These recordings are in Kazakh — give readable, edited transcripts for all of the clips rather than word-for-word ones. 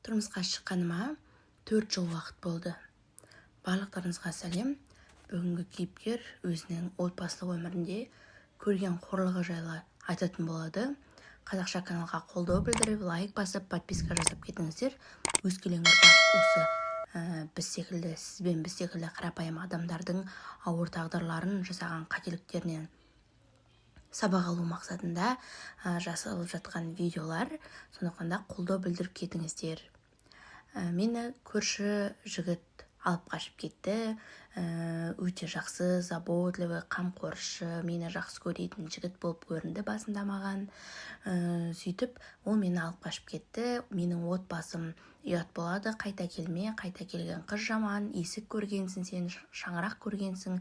Тұрмысқа шыққаныма 4 жыл уақыт болды. Барлықтарыңызға сәлем! Бүгінгі кейіпкер өзінің отбасылық өмірінде көрген қорлығы жайлы айтатын болады. Қазақша каналға қолдау білдіріп, лайк басып, подписка жасап кетіңіздер. Өскелең ұрпақ осы біз секілді, сіз бен біз секілді қарапайым адамдардың ауыр тағдырларын, жасаған қателіктерінен сабақ алу мақсатында жасалып жатқан видеолар. Сондықтан да қолдау білдіріп кетіңіздер. Мені көрші жігіт алып қашып кетті. Өте жақсы, заботливый, қамқоршы, мені жақсы көретін жігіт болып көрінді басында маған. Сөйтіп ол мені алып қашып кетті. Менің отбасым ұят болады, қайта келме, қайта келген қыз жаман, есік көргенсің сен, шаңырақ көргенсің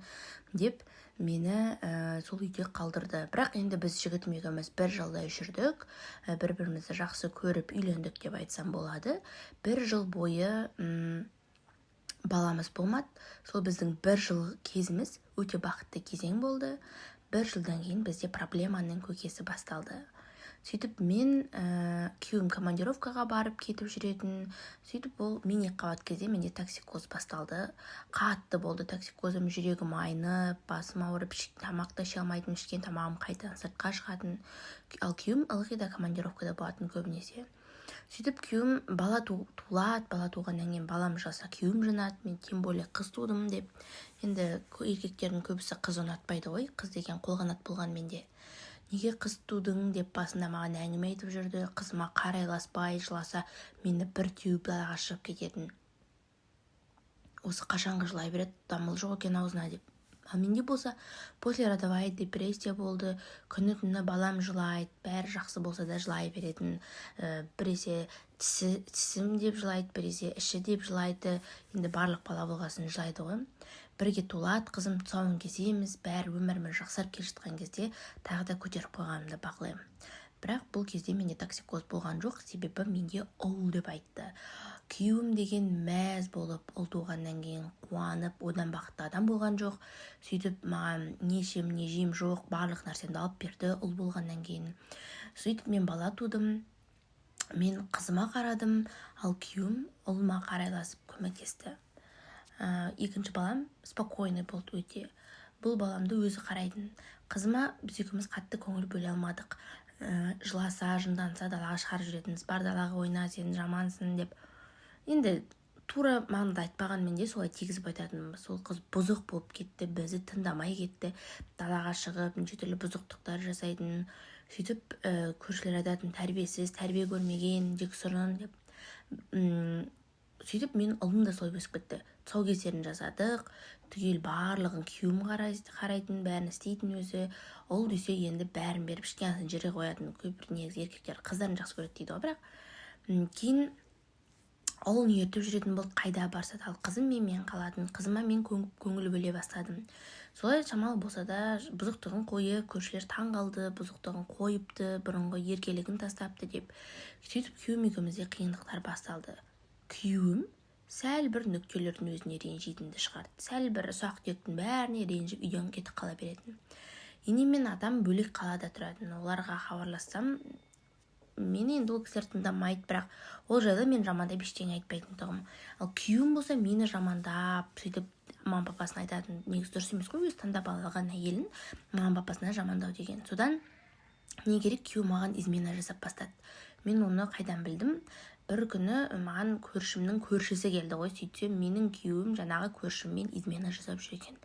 деп мені сол үйде қалдырды. Бірақ енді біз жігітім екеуміз бір жылдай жүрдік, бір бірімізді жақсы көріп үйлендік деп айтсам болады. Бір жыл бойы баламыз болмады. Сол біздің бір жыл кезіміз өте бақытты кезең болды. Бір жылдан кейін бізде проблеманың көкесі басталды. Сөйтіп мен күйеуім командировкаға барып кетіп жүретін. Сөйтіп ол мен екіқабат кезде менде токсикоз басталды. Қатты болды токсикозым: жүрегім айнып, басым ауырып, тамақ та іше алмайтын, ішкен тамағым қайтадан сыртқа шығатын. Ал күйеуім ылғи да командировкада болатын көбінесе. Сөйтіп күйеуім бала туылады. Бала туғаннан кейін балам жыласа, күйеуім жанады, мен тем более қыз тудым деп. Енді еркектердің көбісі қыз ұнатпайды ғой, қыз деген қолғанат болғанмен де. Неге қыз тудың деп басында маған әңгіме айтып жүрді. Қызыма қарайласпай, жыласа, мені бір теуіп, далаға шығып кететін. Осы қашанғы жылай береді, дамыл жоқ екен аузына деп. Ал менде болса послеродовая депрессия болды. Күні түні балам жылайды, бәрі жақсы болса да, жылай беретін. Біресе тісі, тісім деп жылайды, біресе іші деп жылайды. Енді барлық бала болғасын жылайды ғой. Бірге туылады қызым, тұсауын кесеміз, бәрі өміріміз жақсарып келе жатқан кезде тағы да көтеріп қойғанымды бақылаймын. Бірақ бұл кезде менде токсикоз болған жоқ, себебі менде ұл деп айтты. Күйеуім деген мәз болып, ұл туғаннан кейін қуанып, одан бақытты адам болған жоқ. Сөйтіп маған не ішемін, не жеймін жоқ, барлық нәрсемді алып берді ұл болғаннан кейін. Сөйтіп мен бала тудым, мен қызыма қарадым, ал күйеуім ұлыма қарайласып көмектесті. Екінші балам спокойный болды өте. Бұл баламды өзі қарайтын. Қызыма біз екеуміз қатты көңіл бөле алмадық. Жыласа, жынданса, далаға шығарып жіберетінбіз. Бар, далаға ойна, сен жамансың деп. Енді тура мағынада айтпағанмен де, солай тигізіп айтатынбыз. Сол қыз бұзық болып кетті, бізді тыңдамай кетті, далаға шығып неше түрлі бұзықтықтар жасайтын. Сөйтіп көршілер айтатын: тәрбиесіз, тәрбие көрмеген, жексұрын деп. Сөйтіп менің ұлым да солай өсіп кетті. Тұсаукесерін жасадық түгел, барлығын күйеуім қарайтын, бәрін істейтін өзі. Ұл десе, енді бәрін беріп, ішкен жерге қоятын. Көп негізі еркектер қыздарын жақсы көреді дейді ғой. Бірақ кейін ұлын ертіп жүретін болды қайда барса да, ал қызым менімен қалатын. Қызыма мен көңіл бөле бастадым. Солай шамалы болса да бұзықтығын қойып, көршілер таң қалды, бұзықтығын қойыпты, бұрынғы еркелігін тастапты деп. Сөйтіп күйеуім екеумізде қиындықтар басталды. Күйеуім сәл бір нүктелердің өзіне ренжитінді шығарды. Сәл бір ұсақ түйектің бәріне ренжіп, үйден кетіп қала беретін. Енем мен атам бөлек қалада тұратын. Оларға хабарлассам, мені енді ол кісілер тыңдамайды, бірақ ол жайлы мен жамандап ештеңе айтпайтын тұғым. Ал күйеуім болса, мені жамандап, сөйтіп мама папасына айтатын. Негізі дұрыс емес қой, өзі таңдап алған әйелін мама папасына жамандау деген. Содан не керек, күйеуім маған измена жасап бастады. Мен оны қайдан білдім? Бір күні маған көршімнің көршісі келді ғой. Сөйтсем, менің күйеуім жаңағы көршіммен измена жасап жүр екен.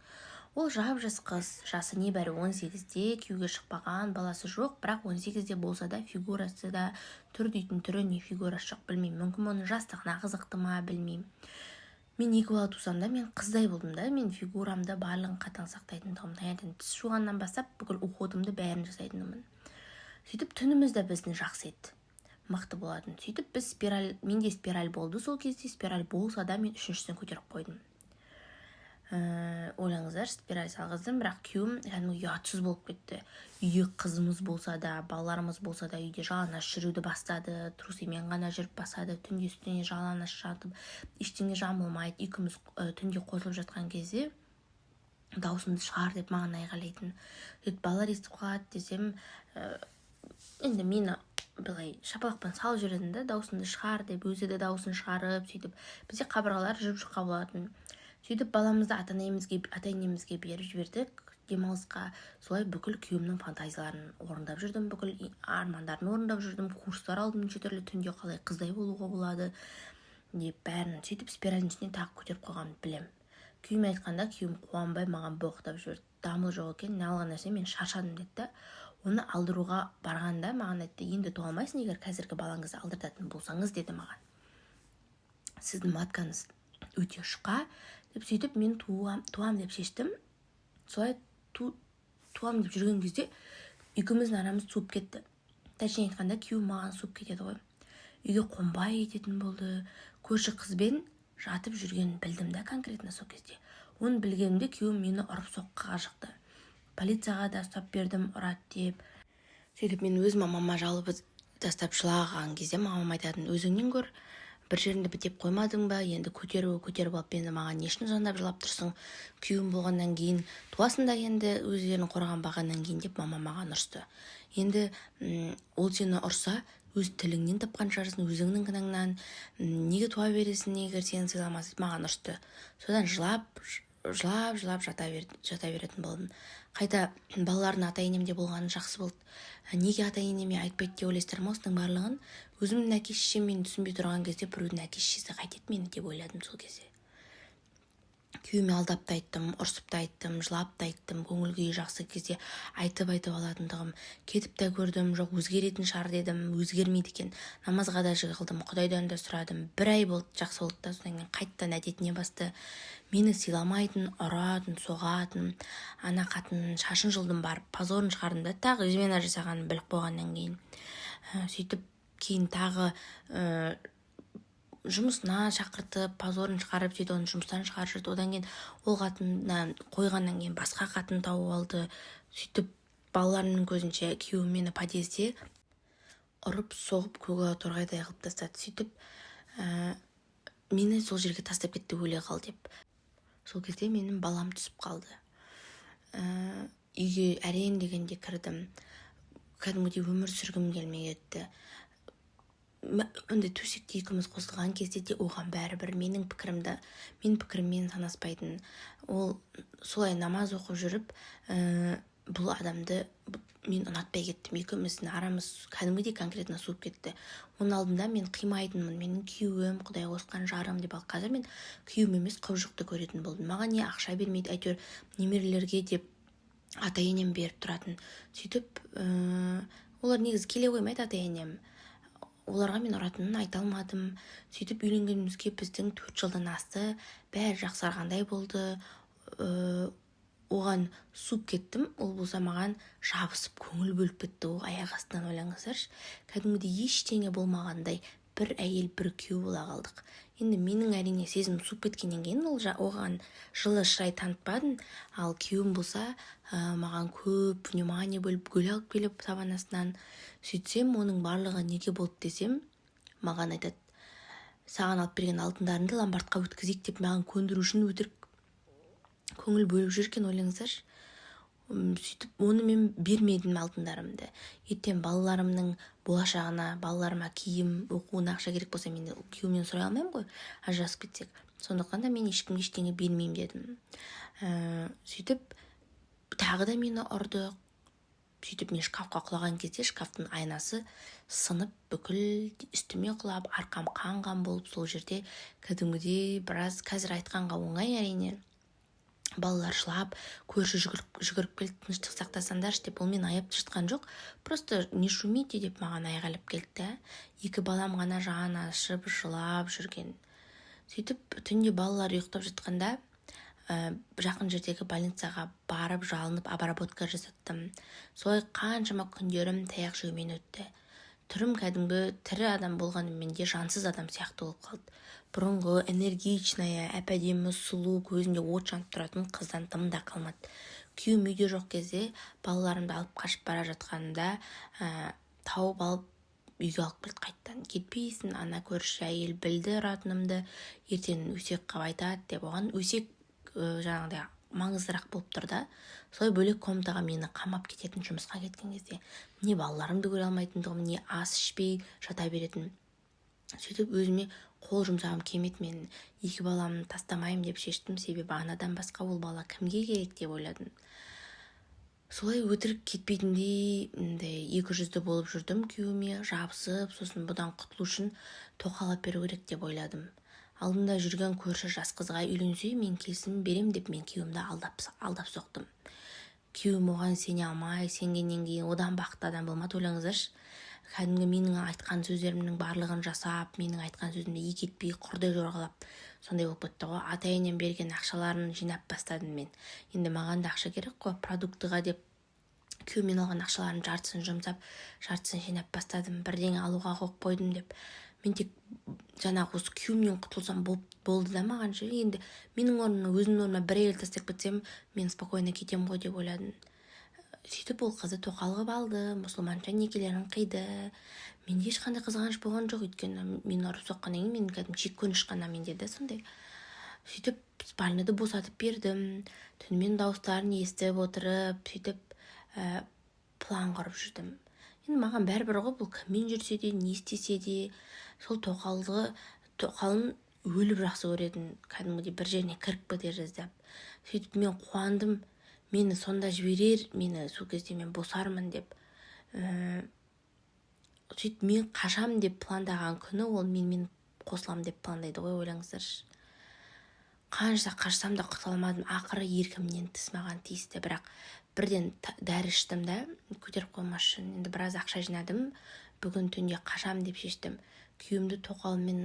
Ол жап жас қыз, жасы небәрі 18-де, күйеуге шықпаған, баласы жоқ. Бірақ 18-де болса да, фигурасы да, түр дейтін түрі, не фигурасы жоқ, білмеймін. Мүмкін, оның жастығына қызықты ма, білмеймін. Мен екі бала тусам да, мен қыздай болдым да. Мен фигурамды, барлығын қатаң сақтайтын тұғым. Таңертең тіс жуғаннан бастап бүкіл уходымды, бәрін жасайтынмын. Сөйтіп түніміз де біздің жақсы еді, мықты болатын. Сөйтіп біз спираль, менде спираль болды сол кезде. Спираль болса да, мен үшіншісін көтеріп қойдым. Ойлаңыздар, спираль салғыздым. Бірақ күйеуім кәдімгі ұятсыз болып кетті. Үйде қызымыз болса да, балаларымыз болса да, үйде жалаңаш жүруді бастады, трусимен ғана жүріп бастады. Түнде үстіне жалаңаш жатып, ештеңе жамылмайды. Екеуміз түнде қосылып жатқан кезде даусымды шығар деп маған айғайлайтын. Сөйтіп балалар естіп қалады десем, енді мені Былай шапалақпен салып жіберетін да, «Дауысыңды шығар» деп. Өзі де дауысын шығарып, сөйтіп бізде қабырғалар жұп жұқа болатын. Сөйтіп баламызды ата енемізге беріп жібердік демалысқа. Солай бүкіл күйеуімнің фантазияларын орындап жүрдім, бүкіл армандарын орындап жүрдім. Курстар алдым неше түрлі, түнде қалай қыздай болуға болады деп, бәрін. Сөйтіп спиральдің үстіне тағы көтеріп қойғанымды білемін. Күйеуіме айтқанда, күйеуім қуанбай, маған боқтап жіберді: «Дамыл жоқ екен, не алған нәрсе, мен шаршадым», — деді да. Оны алдыруға барғанда маған айтты: «Енді туа алмайсың, егер қазіргі балаңызды алдыртатын болсаңыз», — деді маған, «сіздің маткаңыз өте жұқа», — деп. Сөйтіп мен туам деп шештім. Солай туам деп жүрген кезде екеуміздің арамыз суып кетті. Точнее айтқанда, күйеуім маған суып кетеді ғой, үйге қонбай кететін болды. Көрші қызбен жатып жүргенін білдім да конкретно сол кезде. Оны білгенімде, күйеуім мені ұрып соққыға жықты. Полицияға да ұстап бердім ұрады деп. Сөйтіп мен өз мамама жалобы тастап жылаған кезде, мамам айтатын: «Өзіңнен көр, бір жеріңді бітеп қоймадың ба? Енді көтеріп көтеріп алып, енді маған не үшін звондап жылап тұрсың? Күйеуім болғаннан кейін туасың да енді, өздерін қорғанбағаннан кейін», — деп мамам маған ұрысты. Енді ол сені ұрса, өз тіліңнен тапқан шығарсың, өзіңнің кінәңнан. Неге туа бересің, егер сені сыйламаса, деп маған ұрысты. Содан жылап жылап жылап жата беретін болдым. Қайта балалардың ата енемде болғаны жақсы болды. Неге ата енеме айтпайды деп ойлайсыздар ма осының барлығын? Өзімнің әке шешем мені түсінбей тұрған кезде, біреудің әке шешесі қайтеді мені деп ойладым сол кезде. Күйеуіме алдап та айттым, ұрсып та айттым, жылап та айттым. Көңіл күйі жақсы кезде айтып айтып алатындығым. Кетіп те көрдім, жоқ, өзгеретін шығар дедім, өзгермейді екен. Намазға да жығылдым, құдайдан да сұрадым. Бір ай болды, жақсы болды да, содан кейін қайтадан әдетіне басты. Мені сыйламайтын, ұратын, соғатын. Ана қатынның шашын жұлдым барып, позорын шығардым да, тағы измена жасағанын біліп қойғаннан кейін. Сөйтіп кейін тағы жұмысына шақыртып, позорын шығарып, сөйтіп оны жұмыстан шығарып жіберді. Одан кейін ол қатыннан қойғаннан кейін басқа қатын тауып алды. Сөйтіп балаларымның көзінше күйеуім мені подъезде ұрып соғып, көкала торғайдай қылып тастады. Сөйтіп мені сол жерге тастап кетті, «Өле қал» деп. Сол кезде менің балам түсіп қалды. Үйге әрең дегенде кірдім. Кәдімгідей өмір сүргім келмей кетті. Андай төсекте екеуміз қосылған кезде де оған бәрібір, менің пікіріммен санаспайтын ол. Солай намаз оқып жүріп, бұл адамды мен ұнатпай кеттім. Екеуміздің арамыз кәдімгідей конкретно суып кетті. Оның алдында мен қимайтынмын, менің күйеуім, құдай қосқан жарым деп. Ал қазір мен күйеуім емес, құбыжықты көретін болдым. Маған не ақша бермейді, әйтеуір немерелерге деп ата енем беріп тұратын. Сөйтіп олар негізі келе қоймайды, ата енем. Оларға мен ұратынын айта алмадым. Сөйтіп үйленгенімізге біздің 4 жылдан асты. Бәрі жақсарғандай болды. Оған суып кеттім, ол болса маған жабысып, көңіл бөліп кетті ғой аяқ астынан. Ойлаңыздаршы, кәдімгідей ештеңе болмағандай бір әйел, бір күйеу бола қалдық. Енді менің, әрине, сезімім суып кеткеннен кейін ол оған жылы шырай танытпадым. Ал күйеуім болса, маған көп внимание бөліп, гүл алып келіп табанасынан. Сөйтсем, оның барлығы неге болды десем, маған айтады: «Саған алып берген алтындарыңды ломбардқа өткізейік», — деп маған көндіру үшін өтірік көңіл бөліп жүр екен, ойлаңыздаршы. Сөйтіп оны мен бермедім алтындарымды. Ертең балаларымның болашағына, балаларыма киім, оқуына ақша керек болса, мен күйеуімнен сұрай алмаймын ғой ажырасып кетсек. Сондықтан да мен ешкімге ештеңе бермеймін дедім. Сөйтіп тағы да мені ұрды. Сөйтіп мен шкафқа құлаған кезде, шкафтың айнасы сынып, бүкіл үстіме құлап, арқам қан қан болып, сол жерде кәдімгідей біраз. Қазір айтқанға оңай, әрине. Балалар жылап, көрші жүгіріп келді, «Тыныштық сақтасаңдаршы» деп. Ол мені аяп жатқан жоқ, просто «Не шумите» деп маған айғайлап келді да. Екі балам ғана жан ашып жылап жүрген. Сөйтіп түнде балалар ұйықтап жатқанда, жақын жердегі больницаға барып, жалынып, обработка жасаттым. Солай қаншама күндерім таяқ жеумен өтті. Түрім кәдімгі тірі адам болғанымен де, жансыз адам сияқты болып қалды. Бұрынғы энергичная, әп әдемі, сұлу, көзінде от жанып тұратын қыздан дым да қалмады. Күйеуім үйде жоқ кезде балаларымды алып қашып бара жатқанымда, тауып алып, үйге алып келді қайтадан. «Кетпейсің, ана көрші әйел білді ұратынымды, ертең өсек қылып айтады», — деп. Оған өсек жаңағыдай. маңыздырақ болып тұр да. Солай бөлек комнатаға мені қамап кететін жұмысқа кеткен кезде. Не балаларымды көре алмайтындығым, не ас ішпей жата беретін. Сөйтіп өзіме қол жұмсағым келмеді. Мен екі баламды тастамаймын деп шештім, себебі анадан басқа ол бала кімге керек деп ойладым. Солай өтірік кетпейтіндей, мындай екі жүзді болып жүрдім күйеуіме жабысып. Сосын бұдан құтылу үшін тоқал алып беру керек деп ойладым. Алдында жүрген көрші жас қызға үйленсе, мен келісім берем деп мен күйеуімді алдап соқтым. Күйеуім оған сене алмай, сенгеннен кейін одан бақытты адам болмады. Ойлаңыздаршы, кәдімгі менің айтқан сөздерімнің барлығын жасап, менің айтқан сөзімді екі етпей, құрдай жорғалап, сондай болып кетті ғой. ата енем берген ақшаларын жинап бастадым мен. Енді маған да ақша керек қой продуктыға деп, күйеуімнен алған ақшалардың жартысын жұмсап, жартысын жинап бастадым. Бірдеңе алуға қойып қойдым деп. Мен тек жаңағы осы күйеуімнен құтылсам болды да маған ше. Енді менің орныма, өзімнің орныма бір әйел тастап кетсем, мен спокойно кетемін ғой деп ойладым. Сөйтіп ол қызды тоқал қылып алды, мұсылманша некелерін қиды. Менде ешқандай қызғаныш болған жоқ, өйткені мені ұрып соққаннан кейін мен кәдімгі жек көрініш қана менде да сондай. Сөйтіп спальныйды босатып бердім. Түнімен дауыстарын естіп отырып, сөйтіп план құрып жүрдім. Енді маған бәрібір ғой, бұл кіммен жүрсе де, не істесе де. Сол тоқалын өліп жақсы көретін, кәдімгідей бір жеріне кіріп кете жаздап. Сөйтіп мен қуандым, мені сонда жіберер, мені сол кезде мен босармын деп. Сөйтіп мен қашам деп пландаған күні ол менімен қосыламын деп пландайды ғой. Ойлаңыздаршы, қанша қашсам да құтыла алмадым. Ақыры еркімнен тыс маған тиісті. Бірақ бірден дәрі іштім да, көтеріп қоймас үшін. Енді біраз ақша жинадым, бүгін түнде қашам деп шештім. Күйеуімді тоқалыммен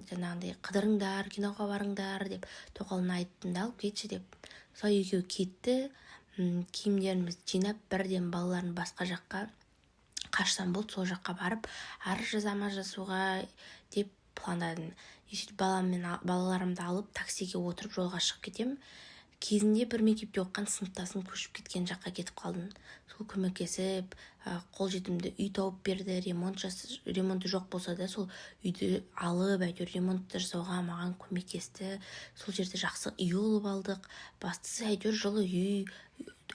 жаңағындай қыдырыңдар, киноға барыңдар деп тоқалына айттым да, алып кетші деп. Солай екеуі кетті. Киімдерімізді жинап, бірден балаларын басқа жаққа қашсам болды, сол жаққа барып арыз жазамын ажырасуға деп пландадым. И сөйтіп балаларымды алып, таксиге отырып, жолға шығып кетемін. Кезінде бір мектепте оқыған сыныптасым көшіп кеткен жаққа кетіп қалдым. Сол көмектесіп, қолжетімді үй тауып берді. Ремонты жоқ болса да, сол үйді алып, әйтеуір ремонт жасауға маған көмектесті. Сол жерде жақсы үй алып алдық. Бастысы, әйтеуір жылы үй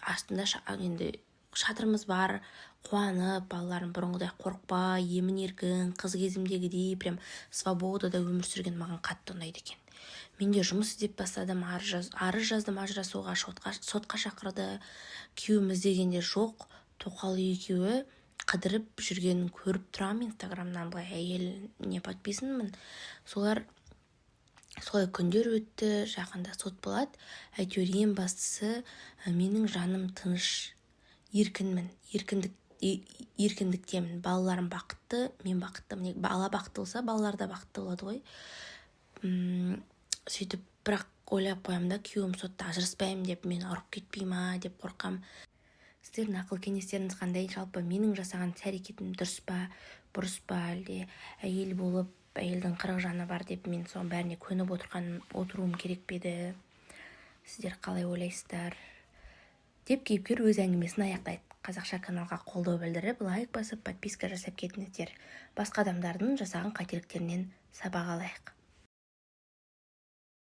астында енді шатырымыз бар. Қуанып, балаларым бұрынғыдай қорықпай, емін еркін қыз кезімдегідей прям свободада өмір сүрген маған қатты ұнайды екен. Мен де жұмыс іздеп бастадым, арыз жаздым ажырасуға. Сотқа шақырды. Күйеуім іздегенде жоқ, тоқал екеуі қыдырып жүргенін көріп тұрамын инстаграмнан, былай әйеліне подписанмын. Солар солай күндер өтті, жақында сот болады. Әйтеуір ең бастысы, менің жаным тыныш, еркінмін, еркіндіктемін. Балаларым бақытты, мен бақыттымын. Бала бақытты болса, балалар да бақытты болады ғой. Сөйтіп бірақ ойлап қоямын да, күйеуім сотта ажыраспаймын деп мені ұрып кетпей ма деп қорқамын. Сіздердің ақыл кеңестеріңіз қандай? Жалпы менің жасаған іс әрекетім дұрыс па, бұрыс па? Әлде әйел болып, әйелдің қырық жаны бар деп, мен соның бәріне көніп отыруым керек пе еді? Сіздер қалай ойлайсыздар? Деп кейіпкер өз әңгімесін аяқтайды. Қазақша каналға қолдау білдіріп, лайк басып, подписка жасап кетіңіздер. Басқа адамдардың жасаған қателіктерінен сабақ алайық.